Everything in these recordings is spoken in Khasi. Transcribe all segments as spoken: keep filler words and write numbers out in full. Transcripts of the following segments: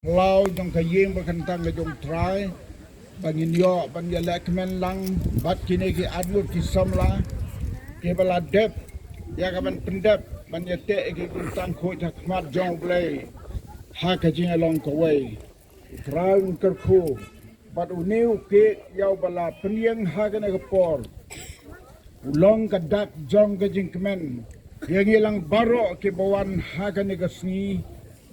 phyllaw jong ka ïing ba kyntang ka jong U Trai, ba ngin ïoh ban ïaleh kmen lang bad kine ki arngut ki samla kiba la dep ïa ka ban pyndep ban ïateh ïa ki kyntang khuid ha khmat jong U Blei ha ka jingïalong kawei. U Trai un kyrkhu bad une u kek ïa uba la pynïeng ha kane ka por. U long ka dak jong ka jingkmen ïa ngi lang baroh kiba wan ha kane ka sngi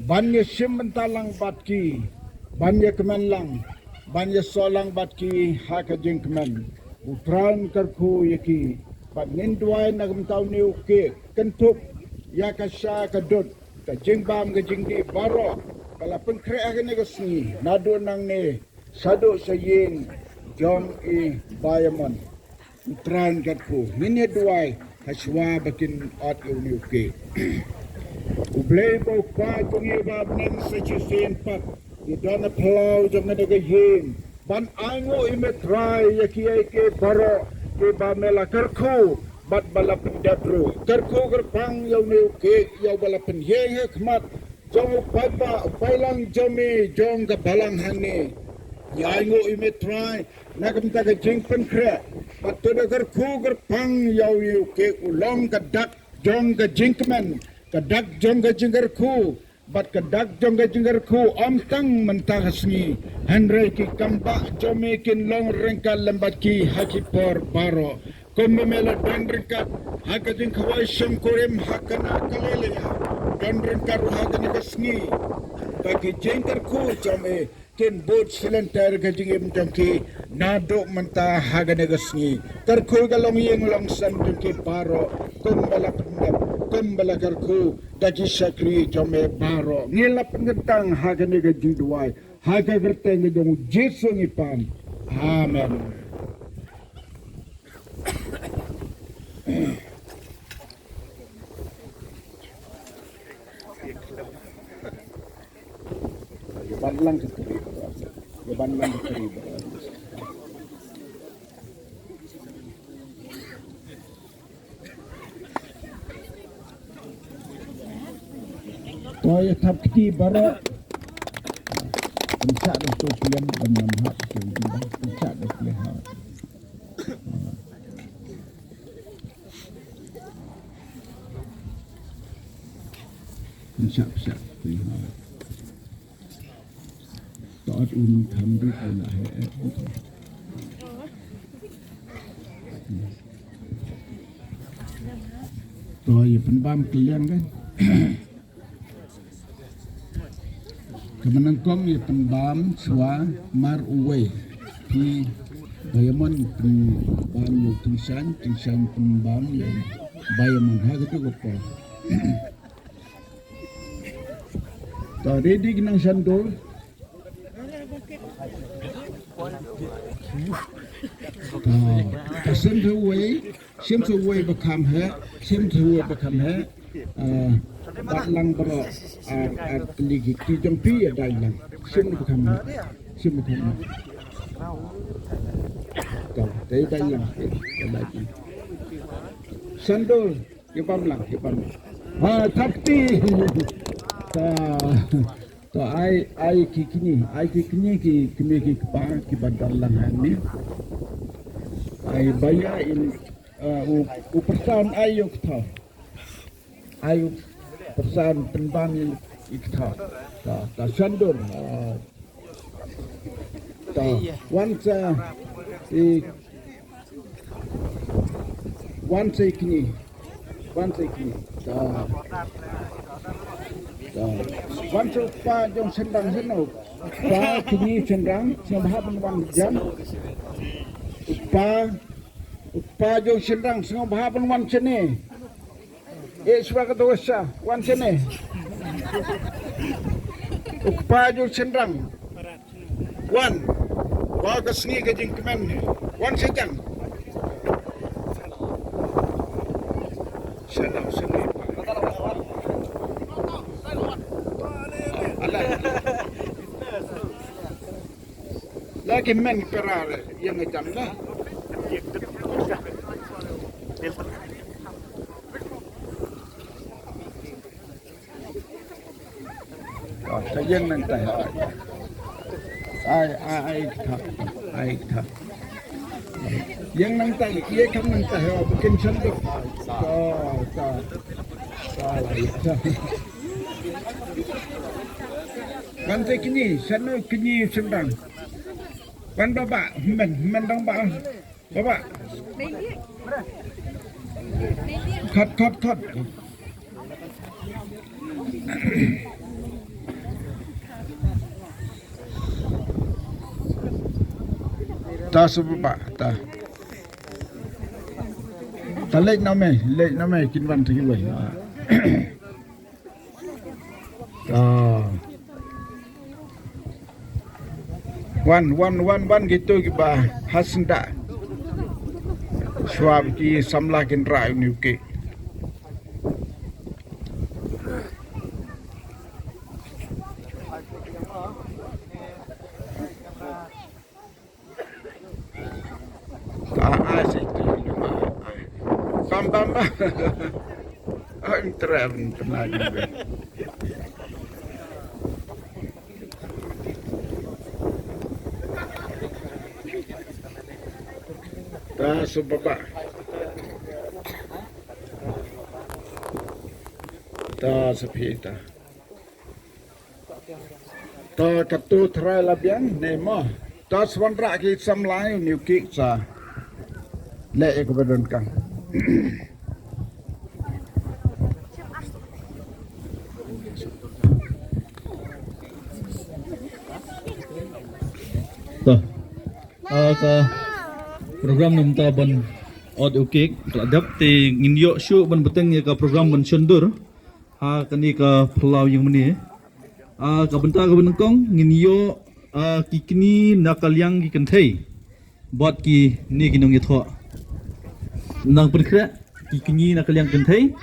ban ïashim bynta lang bad ki, ban ïakmen lang, ban ïasoh lang bad ki ha ka jingkmen. U Trai un kyrkhu ïa ki bad ngin duwai na ka bynta une u kek, kynthup ïa ka sha ka dud, ka jingbam ka jingdih baroh ba la pynkhreh ha kane ka sngi, naduh nangne shaduh sha ïing jong i Bah Ïamon. U Trai un kyrkhu, ngin ïa duwai ha shuwa ba kin ot ïa une u kek. U Blei ba u Kpa jong ngi uba ha bneng, sa shisien pat ngi don ha phyllaw jong kane ka ïing ban ainguh ïa me Trai ïa kiei kiei baroh kiba me la kyrkhu bad ba la pyndep ruh. Kyrkhu kyrpang ïa une u kek ïa uba la pynïeng ha khmat jong u paidbah, u paidlang jong me jong ka balang hangne. Ngi ainguh ïa me Trai na ka bynta ka jingpynkhreh bad to da kyrkhu kyrpang ïa u, ïa u kek, u long ka dak jong ka jingkmen, ka dak jong ka jingkyrkhu bad ka dak jong ka jingkyrkhu ym tang mynta ka sngi, hynrei ki kam bah jong me kin long ryngkat lem bad ki ha ki por baroh. Kumba me la don ryngkat ha ka jingkhawai shongkurim ha Kana Galilea, don ryngkat ruh ha kane ka sngi ba ki jingkyrkhu jong me kin bud shilynter ka jingim jong ki naduh mynta ha kane ka sngi. Kyrkhu ka longïing longsem jong ki baroh kumba la pyndep, kumba la kyrkhu da ki shakri jong me baroh. Ngi la pynkyntang ha kane ka jingduwai ha ka kyrteng ka jong U Jisu ngi pan. Amen. Ïa ban lang ka tri. Ïa ban lang ka tri. To ïa thap kti baroh. Pynshah da u snem ban ym hap. Pynshah da u snem ha. Pynshah, pynshah. Pynshah. To ot un kham dut un la he. To ïa pynbam kylliang kan. Ka mynta kong ïa pynbam shuwa mar uwei. Phi Bah Ïamon pynbam ïa u Tyngshaiñ, Tyngshaiñ pynbam ïa u Bah Ïamon ha katu ka por. To ready ki nang shandor. To, to shen shuwa uwei, shen shuwa uwei ba kham heh, shen shuwa uwei ba kham heh. Ah, bat lang baroh, ah, ah, tylli ki kti jong phi ïa dai lang. Shen ba kham heh, shen ba kham heh. To, dai dai lang, eh, dai dai lang. Shandor. Ïa bam lang, ïa bam lang. Ha, thap kti. Ta, ta ai, ai ki kñi, ai ki kñi ki kmie ki kpa kiba don lang hangne. Ai ba ïa in, uh, u, u pyrsan ai ïa u kthaw. Ai u pyrsan pynban ïa u kthaw. Ta, ta shandor. Uh, Ta, wan sa i, wan sa i kñi. Wan sa i kñi. Ta. Ta. Wan sa u kpa jong shynrang shano. Kpa kñi shynrang, sngewbha ban wan jan. U kpa, u kpa jong shynrang, sngewbha ban wan shane. Eh, shuwa ka dosa, wan shane. U kpa jong shynrang. Wan. Wa ka sngi ka jingkmen. Wan shajang. Shano, shano. Alah. Lagi men perar yang ngejam lah. Ïeng nangta. Ai, ai, ai, kata. Ai, kata. Ïeng nangta, ïeng kam nangta, ho, bukin sendok. Ta, ta. Ta, la, ïa, ta. Kan te kñi, seno kñi sendang. Kan baba, men, men dang ba. Baba. Khot, khot, khot. Ta su baba, ta. Ta leit na me, leit na me, kin wan ta kiwei. Ah. Wan, wan, wan, wan, kito kiba hasnda. Shuwa ba ki samla kin rah ïa une u cake. Ah, ah, si tu. Bam, bam, bam. Ah, im trem, tenang. Ta su baba. Ta su phi ta. Ta katu trai la biang ne mo. Ta swan ra ki samla ïa une u cake sa. Le ïa kaba donkam. Ta. Ah, ka program namar ta ban ot u cake ka la dep te ngin ïoh shuh ban bteng ïa ka program ban shon dur. Ha kane ka phyllaw ïing mane. Ah, ka bynta kaba nyngkong ngin ïoh, ah, ki kñi na ka liang ki kynthei. Bad kine ki nongïathoh. Nang pynkhreh ki kñi na ka liang kynthei.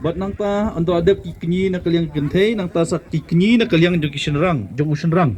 Bad nangta ynda la dep ki kñi na ka liang kynthei, nangta sa ki kñi na ka liang jong ki shynrang, jong u shynrang.